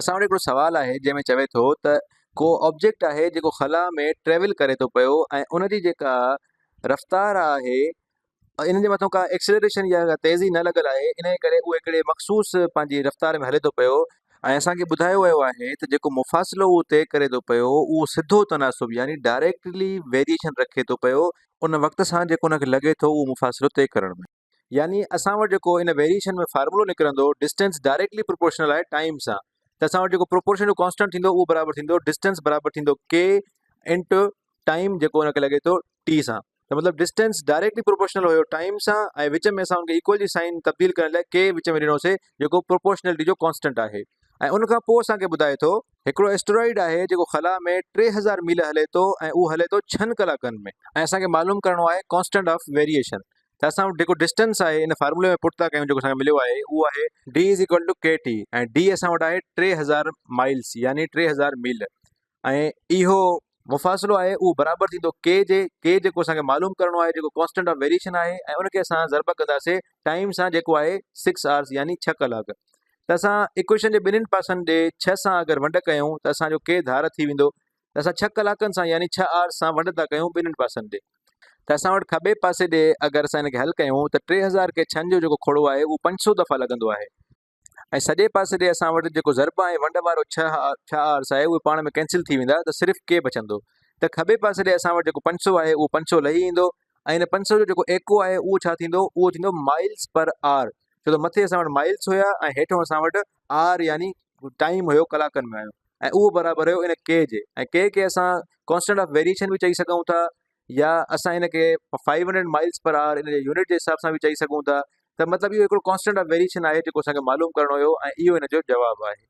اسان وٽ هڪڙو سوال آهي جنهن ۾ چوي ٿو ته ڪو آبجيڪٽ آهي جيڪو خلا ۾ ٽريول ڪري ٿو پيو ۽ ان جي جيڪا رفتار آهي ان جي مٿان ڪا ايڪسلريشن يا ڪا تيزي نه لڳل آهي ان جي ڪري اهو هڪڙي مخصوص پنهنجي رفتار ۾ هلي ٿو پيو ۽ اسان کي ٻڌايو ويو آهي ته جيڪو مفاصلو اهو طئي ڪري ٿو پيو اهو سڌو تناسب يعني ڊائريڪٽلي ويريئيشن رکي ٿو پيو ان وقت سان جيڪو ان کي لڳي ٿو اهو مفاصلو طئي ڪرڻ ۾. يعني اسان وٽ جيڪو ان ويريئيشن ۾ فارمولو نڪرندو ڊسٽنس ڊائريڪٽلي پروپورشنل آهي ٽائيم سان ته اسان وٽ جيڪو پروپورشن جو ڪانسٽنٽ ٿيندو اهو برابر ٿيندو ڊسٽنس برابر ٿيندو ڪي انٽو ٽائيم جيڪو ان کي لڳي ٿو ٽي سان ته مطلب ڊسٽنس ڊائريڪٽلي پروپورشنل هيو ٽائيم سان ۽ وچ ۾ اسان ان کي ايڪول جي سائن تبديل ڪرڻ لاء ڪي وچ ۾ ڏنوسي جيڪو پروپورشنلٽي جو ڪانسٽنٽ آهي ۽ ان کان پوء اسان کي ٻڌائي ٿو هڪڙو ايسٽرائيڊ آهي جيڪو خلا ۾ 3000 ميل هلي ٿو ۽ اهو هلي ٿو ڇهن ڪلاڪن ۾ ۽ اسان کي معلوم ڪرڻو آهي ڪانسٽنٽ آف ويريئيشن ته اسان وٽ جيڪو ڊسٽنس آهي ان فارمولي ۾ پٽ ٿا ڪيون جيڪو اسان کي مليو آهي اهو آهي D is equal to K T ۽ D اسان وٽ آهي 3000 مائلس يعني 3000 ميل ۽ اهو مفاصلو آهي اهو برابر ٿيندو ڪي جي، ڪي جيڪو اسان کي معلوم ڪرڻو آهي جيڪو ڪانسٽنٽ آف ويريئيشن آهي ۽ ان کي اسان ضرب ڪنداسي ٽائيم سان جيڪو آهي سڪس آورس يعني ڇهه ڪلاڪ ته اسان ايڪويشن جي ٻنهين پاسن ڏي ڇهه سان اگر ونڊ ڪيون ته اسان جو ڪي ڌار ٿي ويندو ته اسان ڇهه ڪلاڪن سان يعني ڇهه آورس سان ونڊ ٿا ڪيون ٻنهين پاسن ڏي ته اسان وٽ کٻي پاسي ڏي اگر اسان ان کي حل ڪيون ته 3000 کي ڇهن جو جيڪو کوڙو آهي اهو 500 دفعا لڳندو آهي. ۽ سڄي پاسي ڏي اسان وٽ جيڪو ضرب ۽ ونڊ وارو ڇهه آرس آهي اهي پاڻ ۾ ڪينسل ٿي ويندا ته صرف ڪي بچندو ته کٻي پاسي ڏي اسان وٽ جيڪو 500 آهي اهو 500 لهي ايندو ۽ ان 500 جو جيڪو ايڪو آهي اهو ڇا ٿيندو اهو ٿيندو مائلز پر آر ڇو ته مٿي اسان وٽ مائلز هيا ۽ هيٺو اسان وٽ آر يعني ٽائيم هيو ڪلاڪن ۾ آيو ۽ اهو برابر هيو ان ڪي جي ۽ ڪي کي اسان ڪانسٽنٽ آف ويريئيشن به چئي سگهون ٿا يا اسان ان کي 500 مائلز پر آور ان جي يونٽ جي حساب سان به چئي سگهون ٿا ته مطلب اهو هڪڙو ڪانسٽنٽ آف ويريئيشن آهي جيڪو اسان کي معلوم ڪرڻو هيو ۽ اهو ان جو جواب آهي.